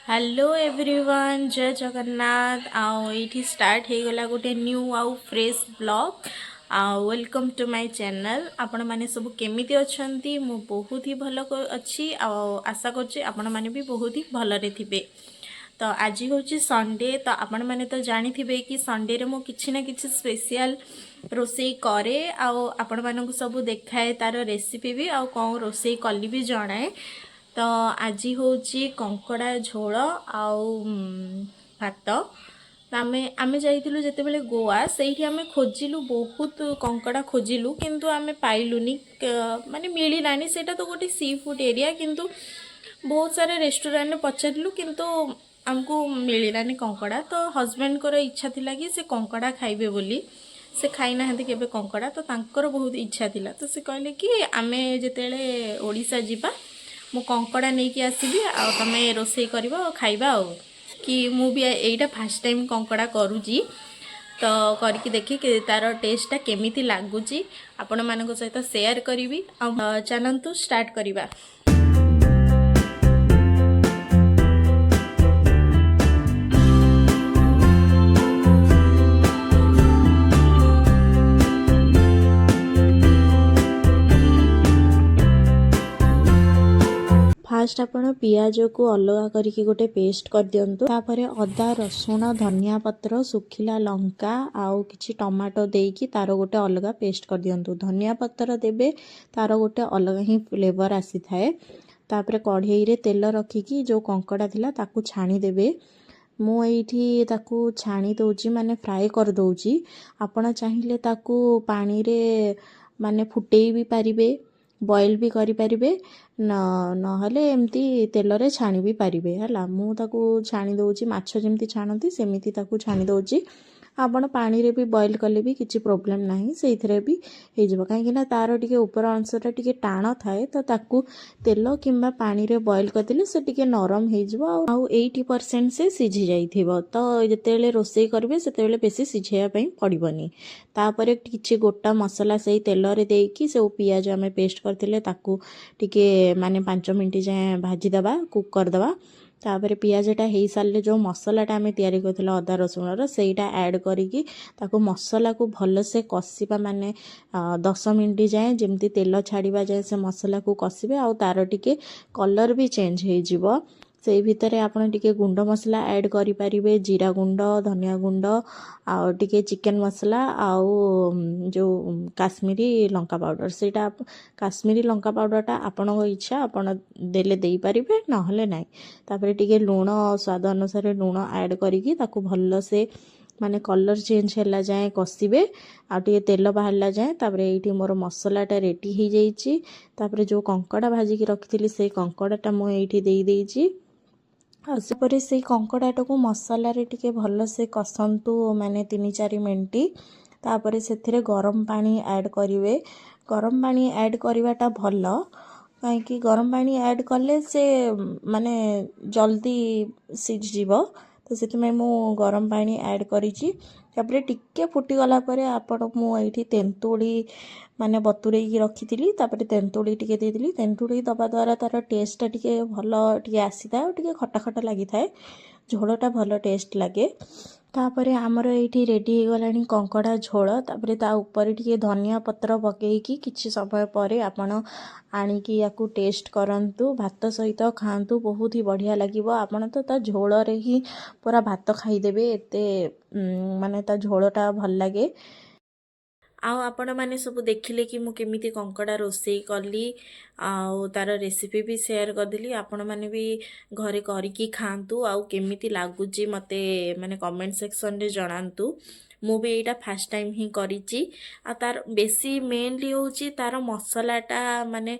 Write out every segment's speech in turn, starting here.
Hello everyone, ଜୟ ଜଗନ୍ନାଥ। ଆଉ ଏଇଠି start ହେଇଗଲା ଗୋଟେ ନ୍ୟୁ ଆଉ ଫ୍ରେଶ୍ ବ୍ଲଗ୍ ଆଉ welcome to my channel. ଆପଣମାନେ ସବୁ କେମିତି ଅଛନ୍ତି? ମୁଁ ବହୁତ ହି ଭଲ ଅଛି ଆଉ ଆଶା କରୁଛି ଆପଣମାନେ ବି ବହୁତ ହି ଭଲରେ ଥିବେ। ତ ଆଜି ହେଉଛି ସଣ୍ଡେ। ତ ଆପଣମାନେ ତ ଜାଣିଥିବେ କି ସଣ୍ଡେରେ ମୁଁ କିଛି ନା କିଛି ସ୍ପେଶିଆଲ ରୋଷେଇ କରେ ଆଉ ଆପଣମାନଙ୍କୁ ସବୁ ଦେଖାଏ, ତାର ରେସିପି ବି ଆଉ କ'ଣ ରୋଷେଇ କଲି ବି ଜଣାଏ। ତ ଆଜି ହେଉଛି କଙ୍କଡ଼ା ଝୋଳ ଆଉ ଭାତ। ତ ଆମେ ଯାଇଥିଲୁ ଯେତେବେଳେ ଗୋଆ, ସେଇଠି ଆମେ ଖୋଜିଲୁ, ବହୁତ କଙ୍କଡ଼ା ଖୋଜିଲୁ, କିନ୍ତୁ ଆମେ ପାଇଲୁନି, ମାନେ ମିଳିଲାନି। ସେଇଟା ତ ଗୋଟେ ସି ଫୁଡ଼୍ ଏରିଆ, କିନ୍ତୁ ବହୁତ ସାରା ରେଷ୍ଟୁରାଣ୍ଟରେ ପଚାରିଲୁ, କିନ୍ତୁ ଆମକୁ ମିଳିଲାନି କଙ୍କଡ଼ା। ତ ହଜବେଣ୍ଡଙ୍କର ଇଚ୍ଛା ଥିଲା କି ସେ କଙ୍କଡ଼ା ଖାଇବେ ବୋଲି। ସେ ଖାଇନାହାନ୍ତି କେବେ କଙ୍କଡ଼ା, ତ ତାଙ୍କର ବହୁତ ଇଚ୍ଛା ଥିଲା। ତ ସେ କହିଲେ କି ଆମେ ଯେତେବେଳେ ଓଡ଼ିଶା ଯିବା, ମୁଁ କଙ୍କଡ଼ା ନେଇକି ଆସିବି ଆଉ ତମେ ରୋଷେଇ କରିବ ଆଉ ଖାଇବା। ଆଉ କି ମୁଁ ବି ଏଇଟା ଫାର୍ଷ୍ଟ ଟାଇମ୍ କଙ୍କଡ଼ା କରୁଛି, ତ କରିକି ଦେଖି ତାର ଟେଷ୍ଟଟା କେମିତି ଲାଗୁଛି ଆପଣମାନଙ୍କ ସହିତ ସେୟାର କରିବି। ଆଉ ଚାଲନ୍ତୁ ଷ୍ଟାର୍ଟ କରିବା। ଫାଷ୍ଟ ଆପଣ ପିଆଜକୁ ଅଲଗା କରିକି ଗୋଟେ ପେଷ୍ଟ କରିଦିଅନ୍ତୁ। ତାପରେ ଅଦା, ରସୁଣ, ଧନିଆ ପତ୍ର, ଶୁଖିଲା ଲଙ୍କା ଆଉ କିଛି ଟମାଟୋ ଦେଇକି ତାର ଗୋଟେ ଅଲଗା ପେଷ୍ଟ କରିଦିଅନ୍ତୁ। ଧନିଆ ପତ୍ର ଦେବେ, ତାର ଗୋଟେ ଅଲଗା ହିଁ ଫ୍ଲେଭର ଆସିଥାଏ। ତାପରେ କଢ଼େଇରେ ତେଲ ରଖିକି ଯେଉଁ କଙ୍କଡ଼ା ଥିଲା ତାକୁ ଛାଣିଦେବେ। ମୁଁ ଏଇଠି ତାକୁ ଛାଣି ଦେଉଛି, ମାନେ ଫ୍ରାଏ କରିଦେଉଛି। ଆପଣ ଚାହିଁଲେ ତାକୁ ପାଣିରେ ମାନେ ଫୁଟେଇ ବି ପାରିବେ, ବଏଲ୍ ବି କରିପାରିବେ, ନହେଲେ ଏମିତି ତେଲରେ ଛାଣି ବି ପାରିବେ। ହେଲା, ମୁଁ ତାକୁ ଛାଣି ଦେଉଛି, ମାଛ ଯେମିତି ଛାଣନ୍ତି ସେମିତି ତାକୁ ଛାଣି ଦେଉଛି। ଆପଣ ପାଣିରେ ବି ବଏଲ୍ କଲେ ବି କିଛି ପ୍ରୋବ୍ଲେମ୍ ନାହିଁ, ସେଇଥିରେ ବି ହେଇଯିବ। କାହିଁକିନା ତାର ଟିକେ ଉପର ଅଂଶଟା ଟିକେ ଟାଣ ଥାଏ, ତ ତାକୁ ତେଲ କିମ୍ବା ପାଣିରେ ବଏଲ୍ କରିଦେଲେ ସେ ଟିକେ ନରମ ହେଇଯିବ ଆଉ 80% ସେ ସିଝି ଯାଇଥିବ। ତ ଯେତେବେଳେ ରୋଷେଇ କରିବେ, ସେତେବେଳେ ବେଶୀ ସିଝେଇବା ପାଇଁ ପଡ଼ିବନି। ତାପରେ କିଛି ଗୋଟା ମସଲା ସେଇ ତେଲରେ ଦେଇକି ସବୁ ପିଆଜ ଆମେ ପେଷ୍ଟ କରିଥିଲେ, ତାକୁ ଟିକେ ମାନେ 5 ମିନିଟ୍ ଯାଏଁ ଭାଜିଦେବା, କୁକ୍ କରିଦେବା। ତାପରେ ପିଆଜଟା ହେଇସାରିଲେ ଯେଉଁ ମସଲାଟା ଆମେ ତିଆରି କରିଥିଲେ ଅଦା ରସୁଣର, ସେଇଟା ଆଡ଼୍ କରିକି ତାକୁ ମସଲାକୁ ଭଲସେ କଷିବା, ମାନେ 10 ମିନିଟ୍ ଯାଏଁ, ଯେମିତି ତେଲ ଛାଡ଼ିବା ଯାଏଁ ସେ ମସଲାକୁ କଷିବେ। ଆଉ ତାର ଟିକେ କଲର୍ ବି ଚେଞ୍ଜ ହେଇଯିବ। ସେଇ ଭିତରେ ଆପଣ ଟିକେ ଗୁଣ୍ଡ ମସଲା ଆଡ଼୍ କରିପାରିବେ, ଜିରା ଗୁଣ୍ଡ, ଧନିଆ ଗୁଣ୍ଡ ଆଉ ଟିକେ ଚିକେନ୍ ମସଲା ଆଉ ଯେଉଁ କାଶ୍ମୀରୀ ଲଙ୍କା ପାଉଡ଼ର। ସେଇଟା କାଶ୍ମୀରୀ ଲଙ୍କା ପାଉଡ଼ରଟା ଆପଣଙ୍କ ଇଚ୍ଛା, ଆପଣ ଦେଲେ ଦେଇପାରିବେ, ନହେଲେ ନାହିଁ। ତାପରେ ଟିକେ ଲୁଣ, ସ୍ୱାଦ ଅନୁସାରେ ଲୁଣ ଆଡ଼୍ କରିକି ତାକୁ ଭଲସେ ମାନେ କଲର୍ ଚେଞ୍ଜ ହେଲା ଯାଏଁ କଷିବେ ଆଉ ଟିକେ ତେଲ ବାହାରିଲା ଯାଏଁ। ତାପରେ ଏଇଠି ମୋର ମସଲାଟା ରେଡ଼ି ହେଇଯାଇଛି। ତାପରେ ଯେଉଁ କଙ୍କଡ଼ା ଭାଜିକି ରଖିଥିଲି, ସେଇ କଙ୍କଡ଼ାଟା ମୁଁ ଏଇଠି ଦେଇଦେଇଛି। ଆଉ ସେପରେ ସେଇ କଙ୍କଡ଼ାଟାକୁ ମସଲାରେ ଟିକେ ଭଲସେ କଷନ୍ତୁ, ମାନେ 3-4 ମିନିଟ୍। ତାପରେ ସେଥିରେ ଗରମ ପାଣି ଆଡ଼୍ କରିବେ। ଗରମ ପାଣି ଆଡ଼୍ କରିବାଟା ଭଲ, କାହିଁକି ଗରମ ପାଣି ଆଡ଼୍ କଲେ ସେ ମାନେ ଜଲ୍ଦି ସିଝିଯିବ। ତ ସେଥିପାଇଁ ମୁଁ ଗରମ ପାଣି ଆଡ଼୍ କରିଛି। ତାପରେ ଟିକେ ଫୁଟିଗଲା ପରେ ଆପଣ ମୁଁ ଏଇଠି ତେନ୍ତୁଳି ମାନେ ବତୁରେଇକି ରଖିଥିଲି, ତାପରେ ତେନ୍ତୁଳି ଟିକେ ଦେଇଦେଲି। ତେନ୍ତୁଳି ଦେବା ଦ୍ୱାରା ତାର ଟେଷ୍ଟଟା ଟିକେ ଭଲ ଟିକେ ଆସିଥାଏ ଆଉ ଟିକେ ଖଟା ଖଟା ଲାଗିଥାଏ, ଝୋଳଟା ଭଲ ଟେଷ୍ଟ ଲାଗେ। ତାପରେ ଆମର ଏଇଠି ରେଡ଼ି ହେଇଗଲାଣି କଙ୍କଡ଼ା ଝୋଳ। ତାପରେ ତା ଉପରେ ଟିକେ ଧନିଆ ପତ୍ର ପକେଇକି କିଛି ସମୟ ପରେ ଆପଣ ଆଣିକି ୟାକୁ ଟେଷ୍ଟ କରନ୍ତୁ, ଭାତ ସହିତ ଖାଆନ୍ତୁ, ବହୁତ ହି ବଢ଼ିଆ ଲାଗିବ। ଆପଣ ତ ତା ଝୋଳରେ ହିଁ ପୁରା ଭାତ ଖାଇଦେବେ, ଏତେ ମାନେ ତା ଝୋଳଟା ଭଲ ଲାଗେ। ଆଉ ଆପଣମାନେ ସବୁ ଦେଖିଲେ କି ମୁଁ କେମିତି କଙ୍କଡ଼ା ରୋଷେଇ କଲି ଆଉ ତାର ରେସିପି ବି ସେୟାର କରିଦେଲି। ଆପଣମାନେ ବି ଘରେ କରିକି ଖାଆନ୍ତୁ ଆଉ କେମିତି ଲାଗୁଛି ମୋତେ ମାନେ କମେଣ୍ଟ ସେକ୍ସନରେ ଜଣାନ୍ତୁ। ମୁଁ ବି ଏଇଟା ଫାର୍ଷ୍ଟ ଟାଇମ୍ ହିଁ କରିଛି। ଆଉ ତାର ବେଶୀ ମେନଲି ହେଉଛି ତାର ମସଲାଟା ମାନେ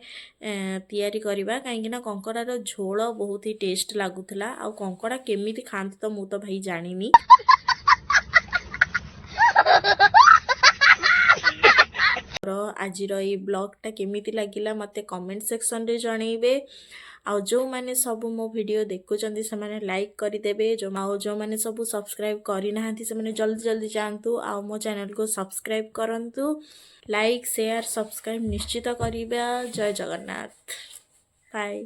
ତିଆରି କରିବା, କାହିଁକିନା କଙ୍କଡ଼ାର ଝୋଳ ବହୁତ ହି ଟେଷ୍ଟ ଲାଗୁଥିଲା। ଆଉ କଙ୍କଡ଼ା କେମିତି ଖାଆନ୍ତି ତ ମୁଁ ତ ଭାଇ ଜାଣିନି। ମୋର ଆଜିର ଏଇ ବ୍ଲଗ୍ଟା କେମିତି ଲାଗିଲା ମୋତେ କମେଣ୍ଟ ସେକ୍ସନରେ ଜଣେଇବେ। ଆଉ ଯେଉଁମାନେ ସବୁ ମୋ ଭିଡ଼ିଓ ଦେଖୁଛନ୍ତି, ସେମାନେ ଲାଇକ୍ କରିଦେବେ। ଆଉ ଯେଉଁମାନେ ସବୁ ସବସ୍କ୍ରାଇବ୍ କରିନାହାନ୍ତି, ସେମାନେ ଜଲ୍ଦି ଜଲ୍ଦି ଯାଆନ୍ତୁ ଆଉ ମୋ ଚ୍ୟାନେଲକୁ ସବସ୍କ୍ରାଇବ୍ କରନ୍ତୁ। ଲାଇକ୍, ସେୟାର, ସବସ୍କ୍ରାଇବ୍ ନିଶ୍ଚିତ କରିବା। ଜୟ ଜଗନ୍ନାଥ, ବାଏ।